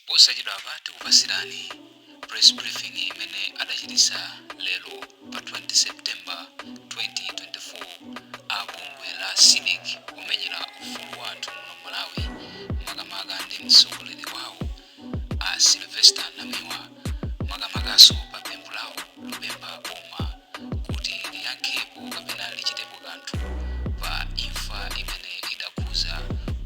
Posachedwapa tikupasirani press briefing imene adachitisa lero pa 20 September 2024 a bungwe la CDEDI kumenyera ufulu wathu muno Malawi, makamaka ndi mtsogoleri wawo a Sylvester Namiwa, makamakaso pa pempho lawo lopempha boma kuti liyankhepo kapena lichitepo kanthu pa imfa imene idakhuza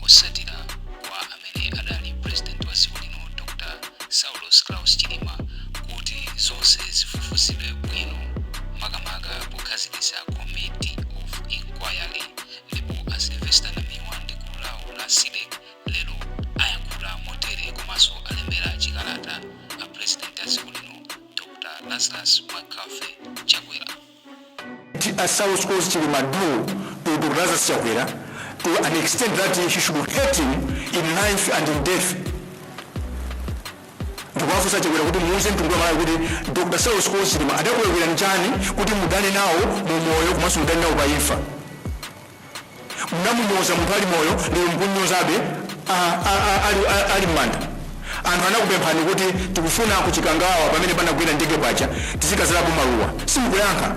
osatira kwa amene adali president wa dziko lino, Dr Saulos Klaus Chilima, kuti zonse zifufuzidwe bwino, makamaka pokhazikitsa committee of inquiry. Ndipo a Sylvester Namiwa ndi gulu lawo la CDEDI lero ayankhula motere komanso alembera chikalata a president a dziko lino, Dr Lazarus McCarthy Chakwera. Saulos Klaus Chilima do to Dr. Lazarus Chakwera to an extent that he should hate him in life and in death? Ndikuwafunsa Chakwera kuti muuze mtundu wa Malawi kuti Dr. Saulos Klaus Chilima adakulakirani chani kuti mudane nawo mu moyo komanso mudane nawo pa imfa? Munamunyoza munthu ali moyo, lero mukunyozabe ali m'manda. Anthu anakupemphani kuti tikufuna kuchikangawa pamene panagwera ndege paja tizikazalapo maluwa, simukuyankha.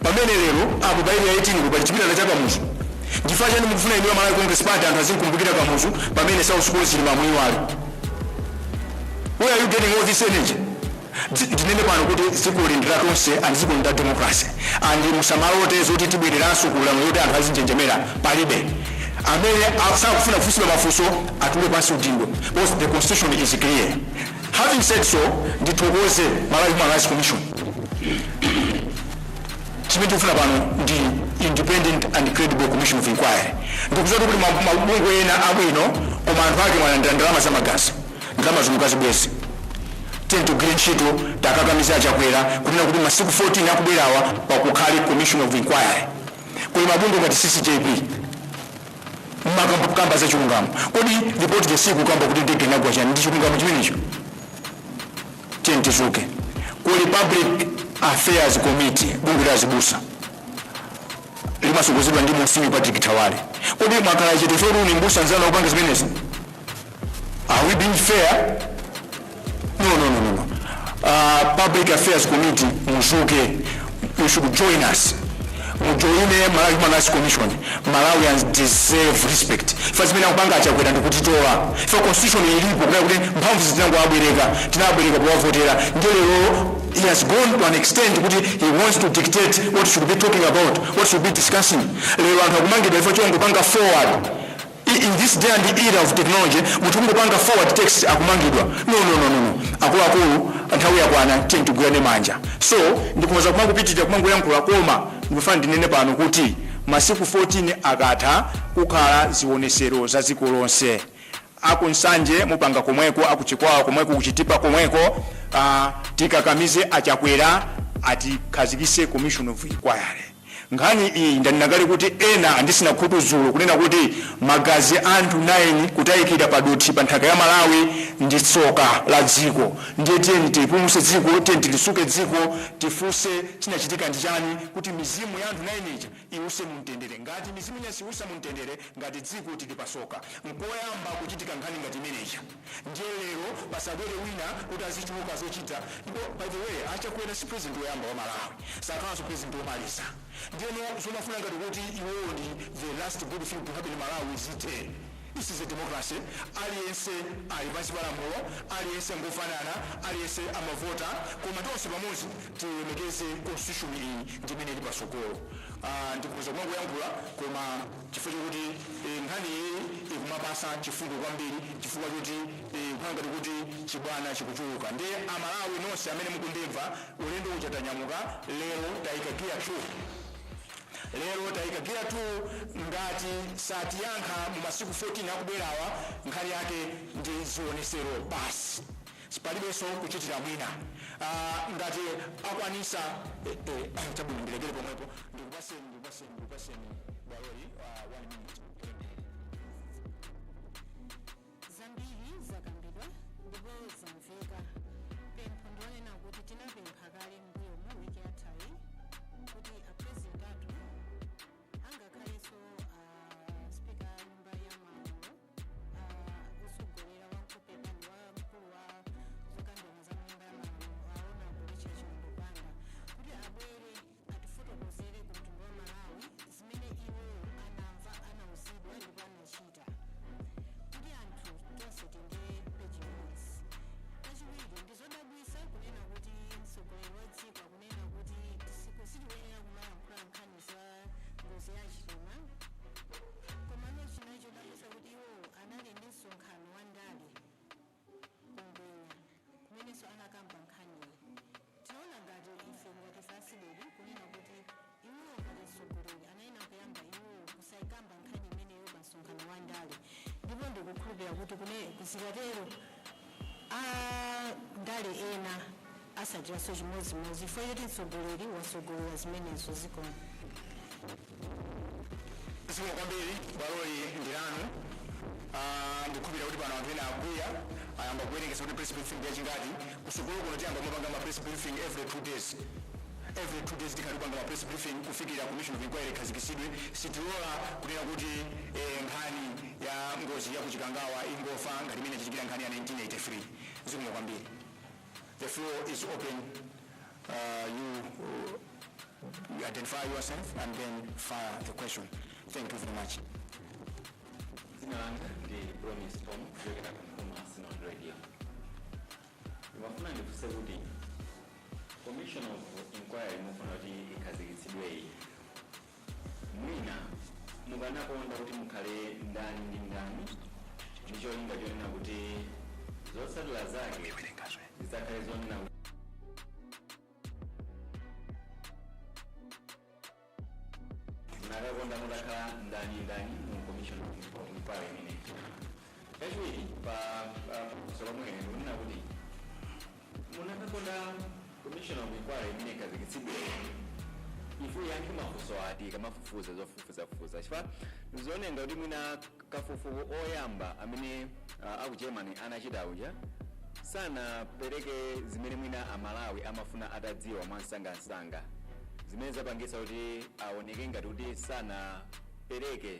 Pamene lero apo pa Area 18 kupali chipatala cha Kamuzu, ndifukwa chani mukufuna inuyo Malawi Congress Party anthu azinkumbukira Kamuzu pamene Saulos Klaus Chilima muyiwale? Where are you getting all this energy? Ndinene pano kuti dziko ndi la tonse and dziko ndi la democracy, and musamalote zoti tibwereranso ku ulamuliro kuti anthu azinjenjemera. Palibe amene sakufuna kufunsidwa mafunso atule pansi udindo, because the constitution is clear. Having said so, ndithokoze Malawi Human Rights Commission. Chimene tikufuna pano ndi independent and credible commission of inquiry. Ndikuziwa kuti mabungwe ena abwino, koma anthu ake mwalandira ndalama zamagazi, ndalama zomukazibwezi. Tiye tigwire ntchito, takakamiza Achakwera kunena kuti masiku 14 akubwerawa pakukhale commission of inquiry. Kuli mabungwe ngati CCJP, mmakamba za chilungamo. Kodi ripoti jesiku kamba kuti ndege inagwa chani? Ndi chilungamo chimenecho? Tiye tizuke. Kuli Public Affairs Committee, bungwe la azibusa limasogozedwa ndi Monsignor Patrick Thawale. Kodi mwakhala chete choti uni mbusa nzanu akupanga zimenezi? Are we being fair? No, no, no, no, no. Public Affairs Committee, muzuke. You should join us, mujoine Malawi Human Rights Commission. Malawians deserve respect. Ife zimene akupanga Achakwera ndikutitola. Ife constitution ilipo kunena kuti mphamvu zitinangoabwereka, tinabwereka powavotera. Ndiye lero he has gone to an extent kuti he wants to dictate what should be talking about, what should be discussing. Lero anthu akumangidwa ifo chongopanga forward. In this day and era of technology, munthu kungopanga forward text akumangidwa. No, no, no, no, no. Akuluakulu, nthawi yakwana, tiye tigwirane manja. So ndikumaza kumangopitirira kumangoyankhula, koma ndikufuna ndinene pano kuti masiku 14 akatha kukhala zionesero za dziko lonse. Akunsanje mupanga komweko, akuchikwawa komweko, kuchitipa komweko. Tikakamize Achakwera atikhazikise commission of inquiry. Nkhani iyi ndanena kuti ena andisina khutu dzulo kunena kuti magazi anthu 9 kutayikira padothi pa nthaka ya Malawi ndi tsoka la dziko. Ndiye tiyeni tipumuse dziko, tiyeni tilisuke dziko, tifunse chinachitika ndi chani kuti mizimu ya anthu 9 ija iwuse mumtendere. Ngati mizimu ina siwusa mumtendere, ngati dziko tili pasoka. Nkoyamba kuchitika nkhani ngati imeneja. Ndiye lero pasabwere wina kuti azichuluka zochita. Ndipo by the way, Achakwera si president woyamba wa Malawi, sakhalanso president womaliza. Ndiyeno zomafuna ngati kuti iwowo ndi the last good thing to happen in Malawi zite. This is a democracy. Aliyense ali pansi pa lamulo, aliyense ngofanana, aliyense amavota, koma tonse pamodzi tilemekeze constitution iyi ndi imene ili pasogolo. Ndikuza kumangoyankhula, koma chifukwa chokuti nkhani iyi ikumapasa chifundo kwambiri, chifukwa choti kukhala ngati kuti chibwana chikuchuluka. Ndiye Amalawi nonse amene mukundimva, ulendo uja tanyamuka lero, tayika gear 2 lero, tayika gear 2. Ngati satiyankha mu masiku 14 akubwerawa, nkhani yake ndi zionesero basi, palibenso kuchitira mwina. Ngati akwanisa chabwino, ndilekere pomwepo. Ndikupaseni bwaloli one minute. Zambiri zakambidwa ndipo zamveka. Pempho ndionena kuti tinapempha kale mbuyomu wiki yathayi kuti apresident athu, angakhalenso speaker a nyumba ya malamulo, osogolera wamkupepani wa Tikukhulupirira kuti kune zikatero andale ena asatiranso chimodzimodzi chifukwa choti mtsogoleri wasogolera zimenezo. Zikomo. Zikomo kwambiri. Bwaloli ndi lanu. Ndikukhulupirira kuti pano anthu ena akwiya, ayamba kuwerengesa kuti press briefing yachingati. Kusukulu kuno tiyamba kumapanga ma press briefing every 2 days. Every 2 days tikhali kupanga ma press briefing kufikira commission of inquiry ikhazikisidwe. Sitilola kunena kuti nkhani ya ngozi ya kuchikangawa ingofa ngati imene chitikira nkhani ya 1983. Zikomo kwambiri. The floor is open. You identify yourself and then fire the question. Thank you very much. Dzina langa ndi Promise Tom kuchokera ku Nkhuma Synod Radio. Ndimafuna ndifunse kuti commission of inquiry mufuna kuti ikhazikitsidweyi, mwina mukanakonda kuti mukhale ndani ndi ndani, ndi cholinga chonena kuti zotsatira zake zidzakhale zonena kuti munakakonda mutakhala ndani ndani mu commission of inquiry imeneyi? Kachiwiri, pa funso lomwe ndikunena kuti munakakonda commission of inquiry imene ikhazikitsidweyo ifu yankhe mafunso ati kamafufuza zofufuzafufuza, chifukwa zionenga kuti mwina kafukufuku oyamba amene aku Germany anachita uja sanapereke zimene mwina Amalawi amafuna atadziwa mwansangansanga, zimene zapangitsa kuti aoneke ngati kuti sanapereke.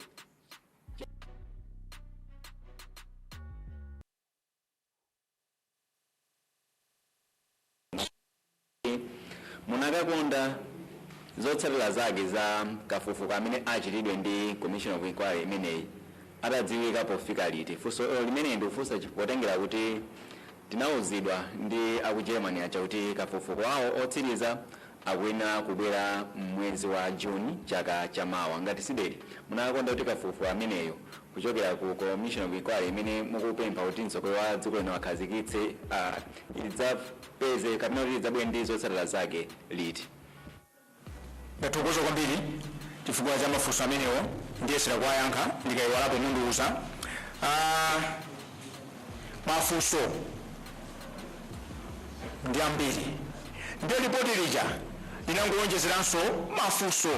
Munakakonda zotsatira zake za kafukufuku amene achitidwe ndi commission of inquiry imeneyi atadziwika pofika liti? Funso limene ndikufunsa potengera kuti tinawuzidwa ndi aku Germany aja kuti kafukufuku awo otsiriza akuyenera kubwera mwezi wa Juni chaka chamawa. Ngati CDEDI, munakakonda kuti kafukufuku ameneyo kuchokera ku commission of inquiry imene mukupempha kuti mtsogoleri wa dziko lino akhazikitse idzapeze kapena kuti idzabwere ndi zotsatira zake liti? Ndathokoza kwambiri chifukwa cha mafunso amenewo. Ndiyesera kuwayankha, ndikayiwalapo mundiuza. Mafunso ndi ambiri, ndiyo ripoti lija linangowonjezeranso mafunso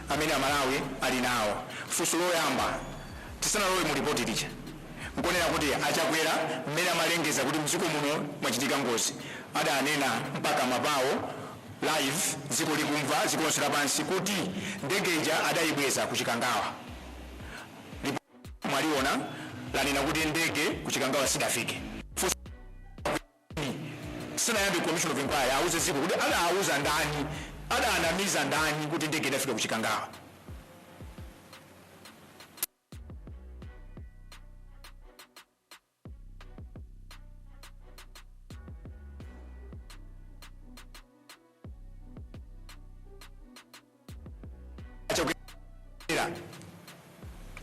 amene Amalawi ali nawo. Funso loyamba, tisanalowe mu ripoti lija, nkonena kuti Achakwera mmene amalengeza kuti mdziko muno mwachitika ngozi, adanena mpaka mapawo live, dziko likumva, dziko lonse lapansi, kuti ndege ija adayibweza kuchikangawa. Mwaliona lanena kuti ndege kuchikangawa sidafike. Sinayambe commission of inquiry, auze dziko kuti adauza ndani, adanamiza ndani kuti ndege idafika kuchikangawa. Chakwera,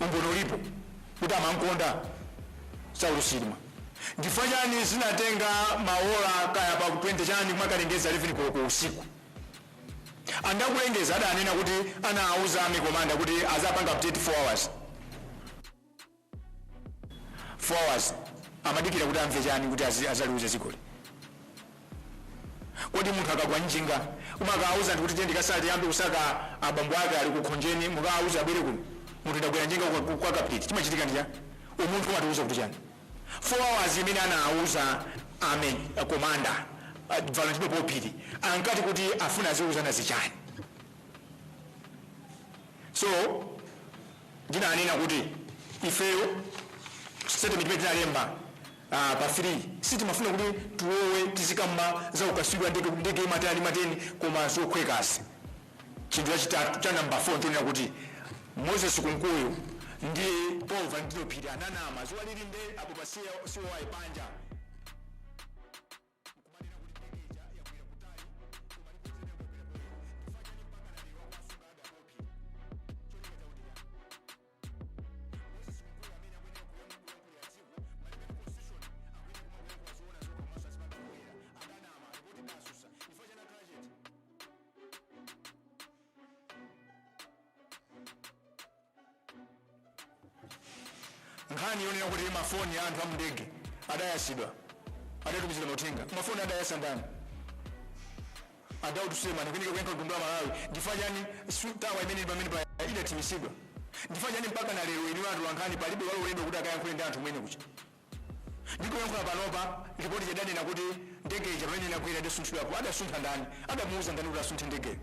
umboni ulipo kuti amankonda Saulos Chilima. Ndifukwa chani zinatenga maola kaya pa 20 chani kumakalengeza 11 koloko usiku? Andakulengeza adanena kuti anauza army commander kuti azapanga update 4 hours. 4 hours amadikira kuti amve chani kuti azaliuze dzikoli? Kodi munthu akagwa njinga umakauza ndikuti tiye ndikasati yambe kusaka abambo ake ali kukhonjeni, mukauza abwere kuno, munthu ndagwera njinga kwa kapiti, chimachitika ndi chani? Umunthu umatiuza kuti chani? 4 hours imene anauza army commander Valentino Paul Phiri ankati kuti afuna aziuzana zichani? So ndinanena kuti ifeyo statement imene tinalemba pa 3 sitimafuna kuti tiwowe tizikamba za ukasidwa ndege, ndege imatani mateni, koma zokhwekasi. Chinthu chachitatu cha namba 4 nchonena kuti Moses Kunkuyu ndi Paul Valentino Phiri ananama zuwa lili nde apo pa COI panja nkumanena kuti ndege ija yakwera kutali, koma ripoti ina yakwera poyera. Chifukwa chani mpaka na lero akuwasunga abe apo Phiri? Cholinga chakuti chani? Moses Kunkuyu amene akuyenera kuyankhulira dziko malingana ndi constitution, akuyenera kumangoyankhula zoona zokha komanso azipanga poyera, adanama, ripoti idasusa. Chifukwa chani akhala chete? Nkhani yonena kuti mafoni a anthu amundege adayasidwa, adatumizira mauthenga, mafoni adayasa ndani? A Daud Suleiman kunika kuyankha mtundu wa Malawi. Ndifukwa chani tower imene ili pamene pa idatimisidwa? Ndifukwa chani mpaka na lero inu anthu ankhani palibe walolendo kuti akayankhule ndi anthu mwene kucha? Ndikuyankhula panopa, ripoti chadanena kuti ndege ija pamene inakwera idasunthidwapo. Adasuntha ndani? Adamuuza ndani kuti asunthe ndegeyo?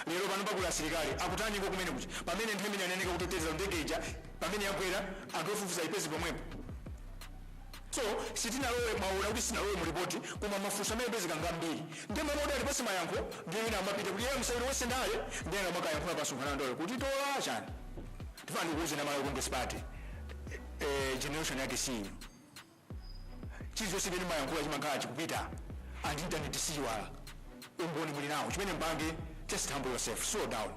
Lero pano pakula asilikali akutaniko kumene kucha, pamene nthawi imene ananeka kuteteza ndege ija pamene yakwera, anthu ofufuza ipeze pomwepo? So sitinalowe, mwaona kuti sinalowe mu ripoti, koma mafunso amene pezeka ngambiri. Ndiye mamodi alipose mayankho, ndiye wina amapita kuti iye msawiri wonse ndale, ndiye amakayankhula pasonkhano ndole kuti tola chani. Tifana ndikuuze na Malawi Congress Party, generation yake si ino. Chilichonse chimene mayankhula chimakhala chikupita, and internet siyiwala. Umboni muli nawo. Chimene mpange, just humble yourself, slow down.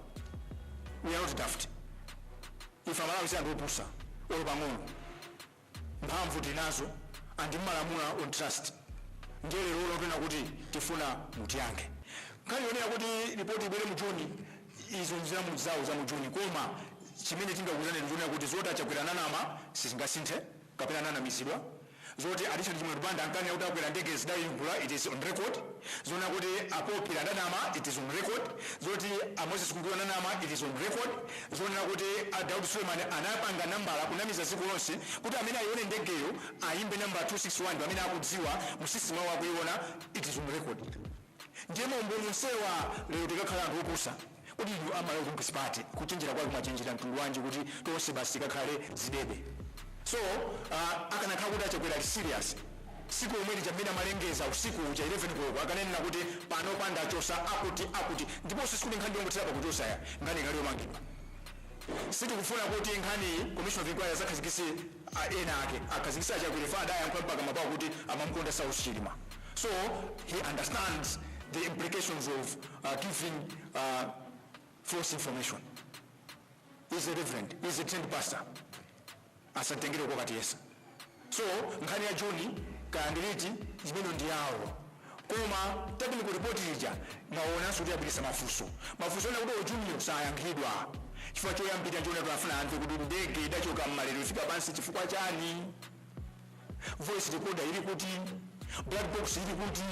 We are not daft. Ife Amalawi si anthu opusa olo pang'ono. Mphamvu tinazo and mmalamula on trust. Ndiye lero lopena kuti tifuna mutiyankhe. Nkhani yonena kuti ripoti ibwere mu Juni, izo nzira zawo za mu Juni, koma chimene tingakuuzani ndichonena kuti zoti achakwera nanama sizingasinthe kapena nanamizidwa. Zoti a Richard Chimwendo Banda ankanena kuti akwera ndege zidayingula, it is on record. Zona kuti apopira adanama, it is on record. Zoti a Moses Kunkuyu ananama, it is on record. Zonena kuti a Daud Suleiman anapanga nambala kunamiza dziko lonse kuti amene ayione ndegeyo ayimbe nambala 261 pamene akudziwa mu system wawo akuiona, it is on record. Ndiye maumboni onsewa, lero tikakhala anthu opusa kuti inu a Malawi Congress Party kuchenjera kwake mwachenjera mtundu wanji kuti tonse basi tikakhale zidebe? So akanakhala kuti achakwera ali serious, siku lomwe lija mmene amalengeza usiku uja 11 koloko, akanenera kuti pano pandachosa akuti akuti. Ndiponso sikuti nkhani yongothera pakuchosa ya, nkhani ikali yomangidwa. Sitikufuna kuti nkhani commission of inquiry azakhazikise ena ake, akhazikise achakwera fa adayankhula mpaka mapawa kuti amamukonda Saulos Chilima, so he understands the implications of giving false information. He's a reverend, he's a trained pastor, asatengere kwa katiyesa. So nkhani ya Juni kayandiliti, zimene ndi yawo, koma technical report ija maonanso kuti yabweresa mafunso, mafunso ena kuti ojuniyo sayankhidwa. Chifukwa choyambira nchiona tunafuna anthu kuti ndege idachoka mmalero ifika pansi chifukwa chani? Voice recorder ili kuti? Black box ili kuti?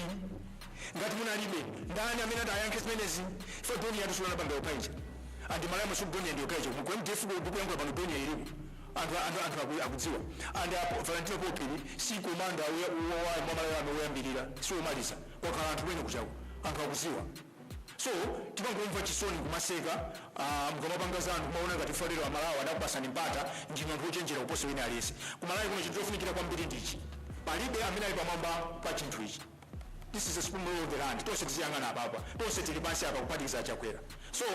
Ngati munalibe, ndani amene atayankhe zimenezi? Chifukwa Dornier yatusulana panga paija andi Malawi masu Dornier ndiyo kaicho ku MDF ndikuyankhula pano, Dornier ilipo, anthu akudziwa. And apo Valentino Popili si commander wa Malawi ame woyambirira, si womaliza, kwakhala anthu kwene kuchako, anthu akudziwa. So timangomva chisoni kumaseka mukamapanga zanu, kumaona ngati falero Amalawi adakupasani mpata, ndinu anthu ochenjera kuposa wina aliyense. Kumalawi kuno chinthu chofunikira kwambiri ndichi: palibe amene ali pamwamba pa chinthu ichi. This is the supreme law of the land. Tonse tiziyang'ana apapa, tonse tili pansi apa, kuphatikiza Chakwera. So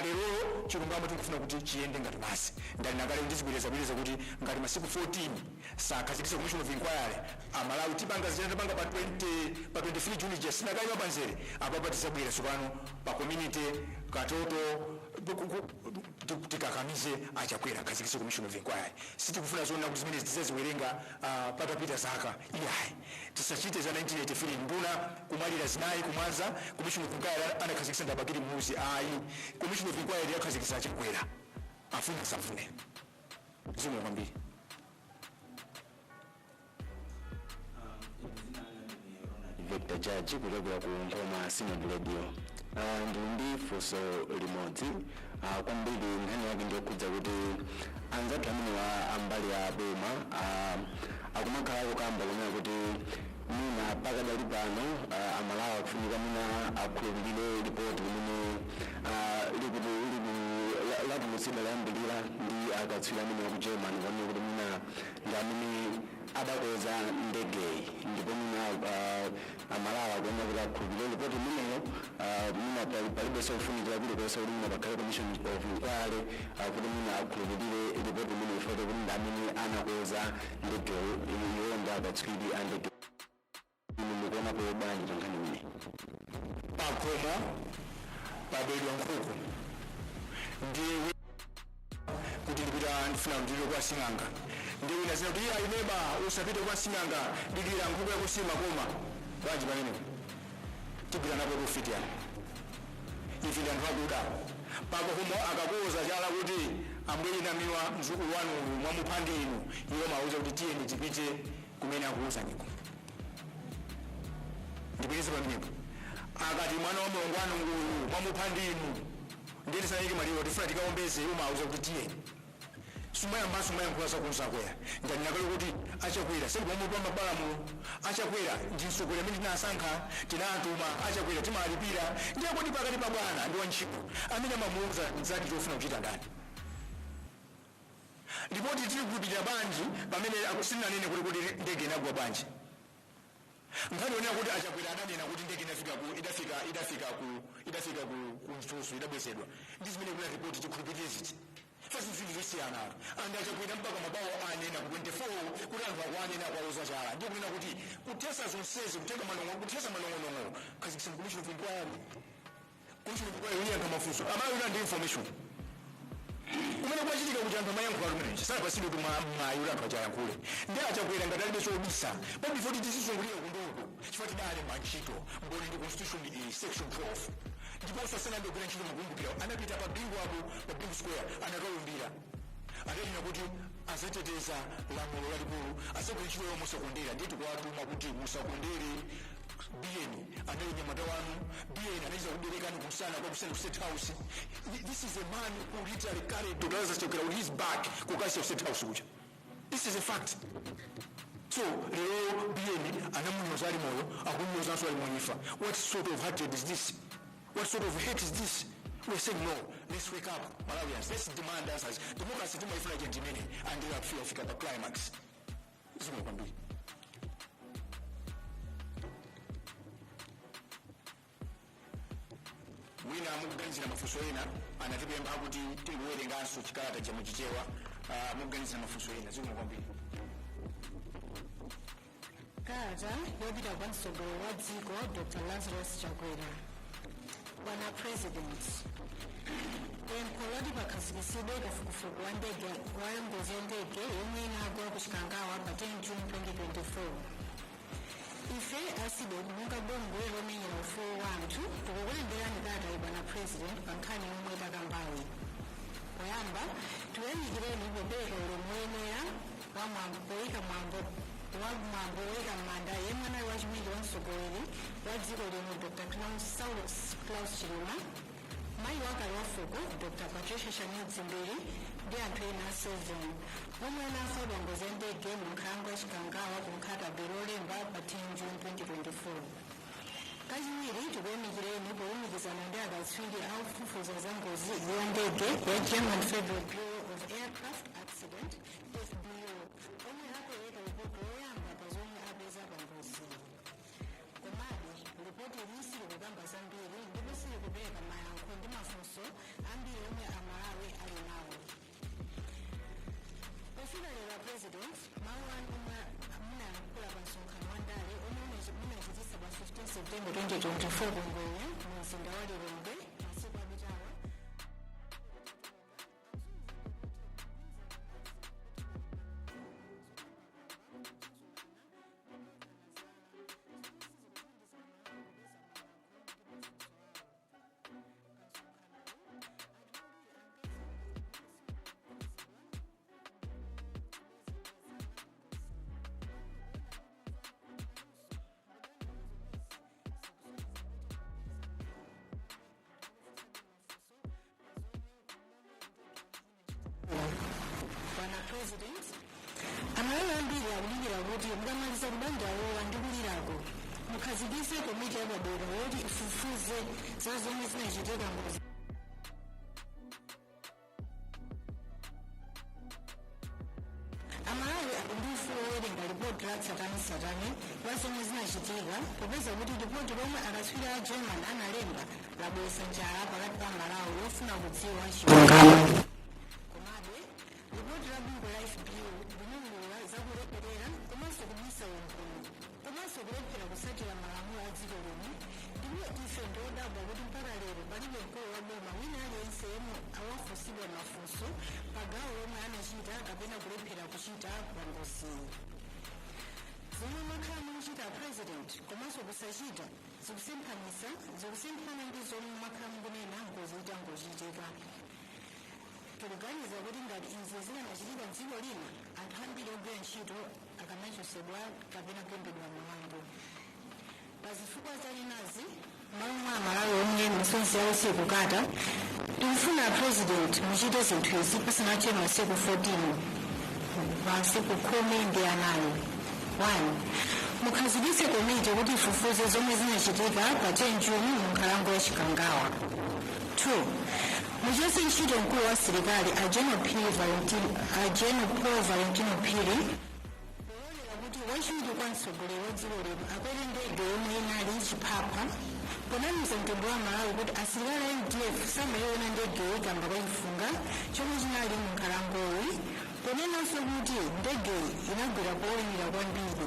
lerolo chilungamo tikufuna kuti chiyende ngati masi. Ndali nakale ndizibwerezabwereza kuti ngati masiku 14 sakhazikitsa commission of inquiry, Amalawi tipanga zina tapanga pa 20, pa 23 June ija sinakayima panzere apapa. Tizabwera tsopano pa community katoto tikakamize achakwera akhazikitse commission of inquiry. Sitikufuna zoona kuti zimene tizaziwerenga patapita zaka, iyayi. Tisachite za 1983, nduna kumwalira zinayi kumwanza, commission of inquiry anakhazikitsa ndabakiri Muluzi. Ayi, commission of inquiry yakhazikitsa achakwera, afune asafune. Zimwe kwambiri. Victor Judge kuchokera ku Nkhoma Synod Radio. Ndili ndi funso limodzi kwambiri. Nkhani yake ndiyokhudza kuti anzathu amene wa ambali ya boma akumakhala akukamba kunena kuti mwina pakadali pano Amalawi akufunika mwina akhulupirire ripoti limene likuti latulutsidwa layambirira ndi akatswiri amene aku German, kuonera kuti mwina ndi amene adakweza ndegeyi, ndipo mwina Amalawi akuona kuti akhulupirire ripoti imeneyo, mwina palibenso kufunikira kulikonse kuti mwina pakhale commission of inquiry, kuti mwina akhulupirire ripoti imeneyo chifukwa kuti ndi amene anakweza ndegeyo, iwo ndi akatswiri a ndege. Inu mukuonapo bwanji pa nkhani imeneyi? Pakhomo pabedwa nkhuku, ndiye kuti ndipita, ndifuna ndipite kwa sing'anga, ndiye wina zina kuti iya ineba, usapite kwa sing'anga, dikira nkhuku yakusima. Koma bwanji pamenepo tigwira napo kufiti yani? Ife ndi anthu akuda. Pakhomo akakuuza chala kuti Ambuye Namiwa, mzukulu wanu uyu mwamupha ndi inu, iwo mauza kuti tiyeni tipite kumene akuwuzaniko. Ndipitise pamenepo. Akati mwana wa mulongo wanu uyu mwamupha ndi inu, ndiye tisanayike maliro, tifuna tikaombeze, iwo mauza kuti tiyeni. Sumayambanso mayankhula zakunzakwera. Ndanena kuti Achakwera sikumamupa mabalamulo. Achakwera ndi mtsogoleri amene tinasankha, tinatuma. Achakwera timalipira. Ndiye kuti pakati pa bwana ndi wantchito, amene amamuuza mnzake chofuna kuchita ndani? Ripoti tili kupitira bwanji pamene silinanene kuti ndege inagwa bwanji? Nkhani yonena kuti Achakwera adanena kuti ndege inafika ku idafika ku Mzuzu, idabwezedwa, ndi zimene kuna ripoti, tikhulupirire ziti? Fasi zinthu zosiyana. And Achakwera mpaka mabawo anena ku 24 kuti anthu akuanena, akualoza chala. Ndiye kunena kuti kuthesa zonsezi, kutenga manong'ono, kuthesa manong'onong'o, khazikitsa commission of inquiry. Commission of inquiry iyankha mafunso amayi ndi information kumene kwachitika kuti anthu amayankhula kumenechi sanapasidwe kuti mwayi kuti anthu achayankhule. Ndi Achakwera ngati alibe chobisa, but before tizizungulira kundoko, chifukwa tidalemba ntchito mboni ndi constitution iyi, section 12. Ndiponso asanayambe kugwira ntchito, mukumbukira anapita pa Bingu apo, pa Bingu Square, anakalumbira, adanena kuti azateteza lamulo lalikulu, azagwira ntchito yawo musakondera. Ndiye tikuwatuma kuti musakondere. Biyeni anali nyamata wanu. Biyeni anachita kuberekani kumsana kwa kuseni ku State House. This is a man who literally carried Dr. Lazarus Chakwera on his back kukasiya ku State House kuja. This is a fact. So lero Biyeni anamunyoza ali moyo, akunyozanso ali mwenyifa. What sort of hatred is this? What sort of hate is this? We're saying no. Let's wake up, Malawians. Let's demand answers. Democracy timaifuna chentimene and afika pa climax. Zimwe kwambiri. Mwina mukuganizira mafunso ena, anatipempha kuti tingowerenganso chikalata cha muchichewa. Mukuganizira mafunso ena, zimwe kwambiri. Kalata yopita kwa mtsogoleri wa dziko Dr Lazarus Chakwera. Bwana President, pempho loti pakhazikitsidwe kafukufuku wa ndege wa ngozi ya ndege yomwe inagwa ku Chikangawa pa 10 June 2024. Ife a CDEDI, monga bungwe lomenyera ufulu wa anthu, tikukulemberani kalata, bwana President, pa nkhani yomwe takambayi. Poyamba, tikuyamikireni popereka ulemu woyenera wa mwambo poyika mwambo wa mwambo woyika m'manda yemwe anali wachiwiri wa mtsogoleri wa dziko lino Dr Klaus Saulus Klaus Chilima, mayi wakale wa fuko Dr Patricia Shanil Dzimbiri ndi anthu ena 7 omwe anafa pa ngozi ya ndege mu nkhalango ya Chikangawa ku Nkhata Bay Lolemba pa 10 June 2024. Kachiwiri, tikuyamikireni polumikizana ndi akatswiri akufufuza za ngozi ya ndege ya German Federal Bureau of Aircraft Accident, FBU, omwe apereka ripoti loyamba pa zomwe apeza pa ngoziyi. Komabe ripoti ili silikukamba zambiri ndipo silikupereka mayankho ndi mafunso ambiri omwe Amalawi ali nawo. Pofika lero, President, mawu anu omwe munayankhula pa msonkhano wa ndale omwe munachititsa pa 15 September 2024 ku Ngwenya mu mzinda wa Lilongwe masiku apitawa Bwana President, Amalawi ambiri akudikira kuti mukamaliza kudandaula ndi kulirako, mukhazikitse komiti yapadera yoti ifufuze za zomwe zinachitika ngozi. Amalawi ali ndi ufulu wowerenga ripoti la tsatanetsatane la zomwe zinachitika, popeza kuti ripoti lomwe akatswiri a German analemba labweretsa njala pakati pa Malawi yofuna kudziwa chilungamo. Komabe ripoti la bungwe la FBU linaulula zakuleperera komanso kubisa umboni komanso kulephera kutsatira malamulo a dziko lino, ndipo ife ndiodabwa kuti mpaka lero palibe mkulu wa boma wina aliyense yemwe awafunsidwa mafunso pa gawo lomwe anachita kapena kulephera kuchita pa ngoziyi. Zomwe mwakhala mukuchita, President, komanso kusachita, zikusemphana ndi zomwe mwakhala mukunena ngozi itangochitika. Tikuganiza kuti ngati izi zikanachitika mdziko lina, anthu ambiri ogwira ntchito akanachotsedwa kapena kuimbidwa mlandu. Pazifukwa zanenazi, m'malo mwa Amalawi omwe misozi yawo sikukata, tikufuna President muchite zinthu izi pasanathe masiku 14, masiku 14. 1. Mukhazikitse komiti kuti ifufuze zomwe zinachitika pa 10 Juni mu nkhalango ya Chikangawa. 2. Muchotse ntchito mkulu wa asilikali a General Phiri Valentino, a General Paul Valentino Phiri, pololera kuti wachiwiri kwa mtsogoleri wa dziko lino akwere ndege yomwe inali chiphapha, ponamiza mtundu wa Malawi kuti asilikali a MDF samayiona ndegeyi kamba ka chifunga chomwe chinali mu nkhalangoyi, ponenanso kuti ndegeyi inagwera powulimira kwambiri,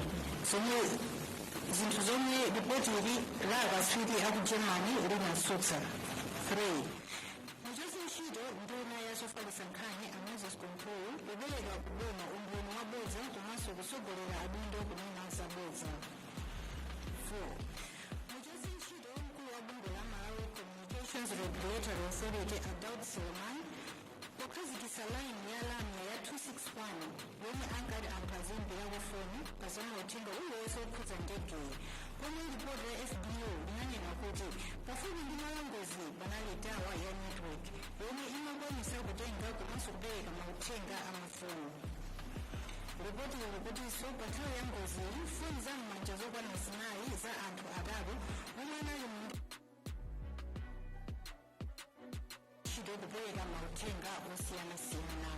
zomwe zinthu zomwe ripoti ili la akatswiri aku Germany linatsutsa. 3. Muchotse ntchito nduna ya zofalitsa nkhani a Moses Kunkuyu popereka kuboma umboni wabodza komanso kutsogolera adindo kunena zabodza. 4. Muchotse ntchito mkulu wa bungwe la Malawi Communications Regulatory Authority a Daud Suleman pokhazikitsa line ya lamya ya 261 yomwe ankati anthu aziyimbirako foni pa za mauthenga uliwonse okhudza ndegeyi, pomwe ripoti la FBU linanena kuti pafupi ndi malo angozi panali tower ya network yomwe imakwanisa kutenga komanso kupereka mauthenga amafoni. Ripoti likutinso pa nthawi ya ngoziyi, foni za m'manja zokwana zinayi za anthu atatu omwe anali mu ntchito kupereka mauthenga osiyanasiyana.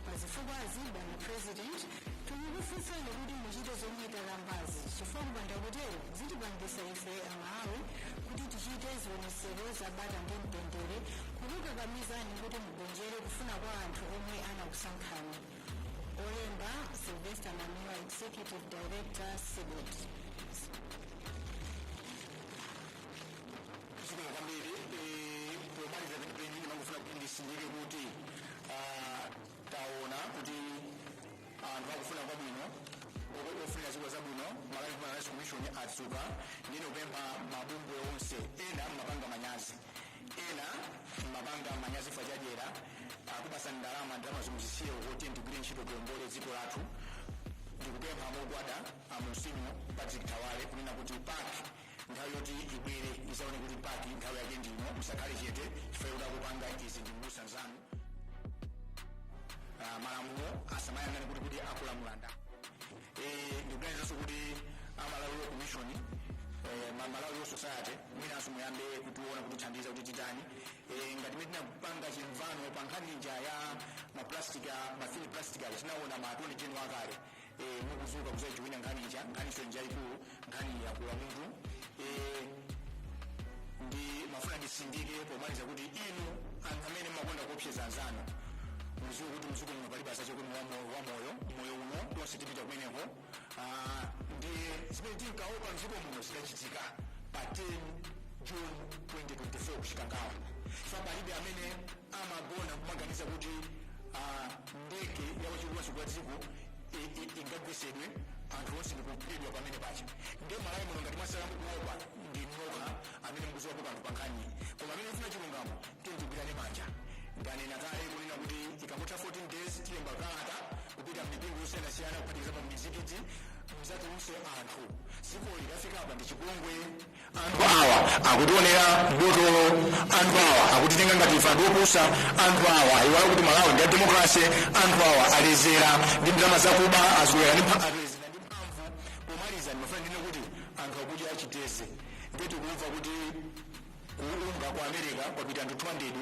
Pazifukwazi, bwana President, tikukufunsani kuti muchite zomwe takambazi, chifukwa kupanda kutero zitipangisa ife Amalawi kuti tichite zionesero zabata ndi mtendere kukukakamizani kuti mugonjere kufuna kwa anthu omwe anakusankhani. Olemba, Sylvester Namiwa, Executive Director, CDEDI. Zikomo kwambiri. Pomaliza penipeni, ndimangofuna kuti ndisindike kuti taona kuti anthu akufuna kwabwino, ofunira ziko zabwino, Malawi Human Rights Commission atsuka. Ndine kupempha mabungwe onse. Ena mmapanga manyazi, ena mmapanga manyazi fa chadyera, akupasa ndalama, ndalama zomuzisiye kuti ndigwire ntchito tiombole dziko lathu. Ndikupempha mogwada a Monsignor Patrick Tawale kunena kuti PAC nthawi yoti ibwere izaone kuti PAC nthawi yake ndino. Musakhale chete chifukwa kuti akupanga izi ndi mbusa nzanu. Malamulo asamayang'ane kuti akulamula nda. Ndikuganizanso kuti a Malawi Law Commission, Malawi Law Society, mwinanso muyambe kutiona, kutithandiza kuti titani. Ngati mene tinapanga chimvano pa nkhani ija ya maplastic, ma thin plastic aja, tinaona ma Attorney General akale mukuzuka kuzayichiwina nkhani ija. Nkhaniso njayikulu, nkhani yakula mutu. Ndi mafuna ndisindike pomaliza kuti inu anthu amene mmakonda kuopseza anzanu, muziwe kuti mdziko muno palibe asachokwe wa moyo. Moyo uno tonse tipita kumeneko. Ndi zimene tinkaopa mdziko muno zidachitika pa 10 June 2024 kuChikangawa. Fa palibe amene amagona kumaganiza kuti ndege yawachiwiri kwa dziko ingagwesedwe, anthu onse ndikuphedwa pamene pacha. Ndiye Malawi muno ngati mwasala mukuopa ndi nokha amene mukuziwapo kanthu pa nkhaniyi, koma amene mufuna chilungamo, tigwirane manja. Ndanena kale kunena kuti ikangotha 14 days tilemba kalata kupita m'mipingo yosiyanasiyana, kuphatikizapo m'mizikiti, mzatiunse anthu. Dzikoli lafika apa ndi chipongwe. Anthu awa akutionera botolo, anthu awa akutitenga ngati ife anthu opusa, anthu awa ayiwala kuti Malawi ndi ya democracy. Anthu awa alezera ndi ndalama zakuba, azolowera ndi alezera ndi mphamvu. Pomaliza ndimafuna ndine kuti anthu akudya chiteze, ndiye tikumva kuti kuunga ku America kwapita anthu 200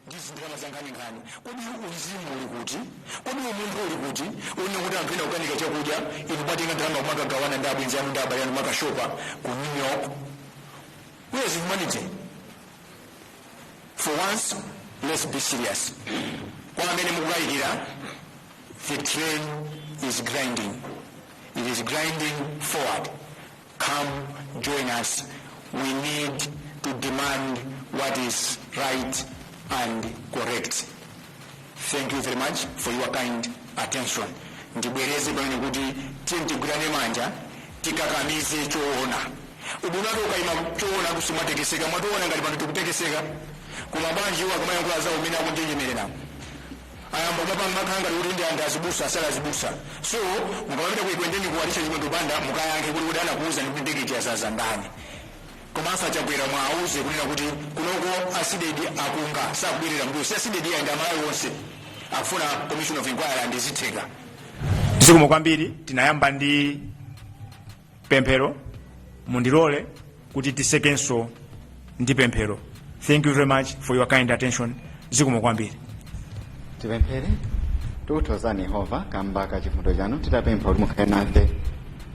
ndi zindalama za nkhaninkhani. Kodi uzimu uli kuti? Kodi umunthu uli kuti? Une kuti anthu ena kukanika chakudya, inu mwatenga ndalama kumakagawana ndi abwenzi anu ndi abale anu, makashopa ku New York. Where is humanity? For once, let's be serious. Kwa amene mukukayikira, the train is grinding, it is grinding forward. Come join us. We need to demand what is right and correct. Thank you very much for your kind attention. Ndibwereze pamene kuti tiye tigwirane manja, tikakamize choona. Ubwino wake ukayima choona kusumatekeseka. Mwationa ngati pano tikutekeseka, koma bwanji iwo akamayankhula zawo umene akunjenjemerera? Ayamba kumapanga makhala ngati kuti ndi anthu azibusa, asala azibusa. So mukamapita ku Ekwendeni kuwalisha Chimwendo Banda, mukayankhe kuti anakuuza ndi ndege yazaza ndani. Komanso Achakwera mwauze kunena kuti kunoko a CDEDI akunga sakubwerera mbuyo. Si a CDEDI ayi, ndi Amalawi onse akufuna commission of inquiry, andizitheka. Zikomo kwambiri. Tinayamba ndi pemphero, mundilole kuti titsekenso ndi pemphero. Thank you very much for your kind attention. Zikomo kwambiri. Tipemphere. Tikuthokozani Yehova kamba ka chifundo chanu. Titapempha kuti mukhale nafe,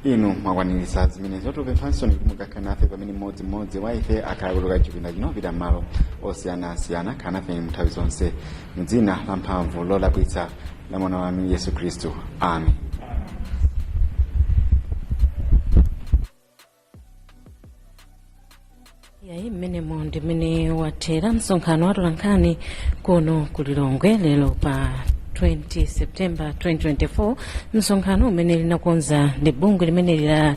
inu mwakwaniritsa zimenezo. Tikupemphanso kuti mukakhale nafe pamene mmodzimmodzi wa ife akhala kutuluka chipinda chino pita m'malo osiyanasiyana. Khala nafe nthawi zonse, mdzina la mphamvu lodabwitsa la mwana wanu Yesu Khristu, amen. Yayi, mmenemo ndi mmene wathera msonkhano wa atolankhani kuno ku Lilongwe lero pa 20 September 2024, msonkhano umene linakonza ndi bungwe limeneli la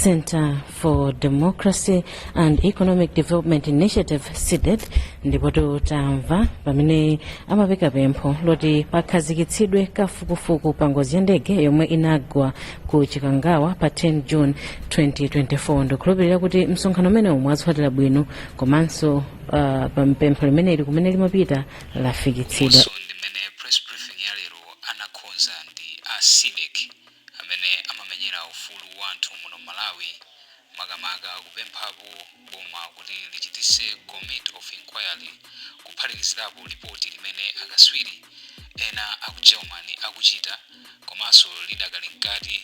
Center for Democracy and Economic Development Initiative, CDEDI. Ndipo tamva pamene amapeka pempho loti pakhazikitsidwe kafukufuku pa ngozi ya ndege yomwe inagwa ku Chikangawa pa 10 June 2024. Ndikukhulupirira kuti msonkhano umenewu mwatsatira bwino, komanso pa pempho limeneli kumene limapita lafikitsidwa. Komanso ndi mmene press briefing ya lero anakonza ndi a CDEDI amene amamenyera ufulu wa anthu muno Malawi, makamaka kupemphapo boma kuti lichitise committee of inquiry, kuphatikizirapo ripoti limene akaswiri ena aku Germany akuchita, komanso lidakali mkati,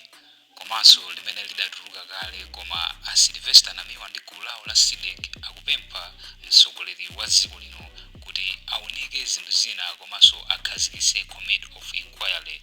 komanso limene lidatuluka kale. Koma a Sylvester Namiwa ndi gulu lawo la CDEDI akupempha mtsogoleri wa dziko lino kuti aunike zinthu zina komanso akhazikitse committee of inquiry.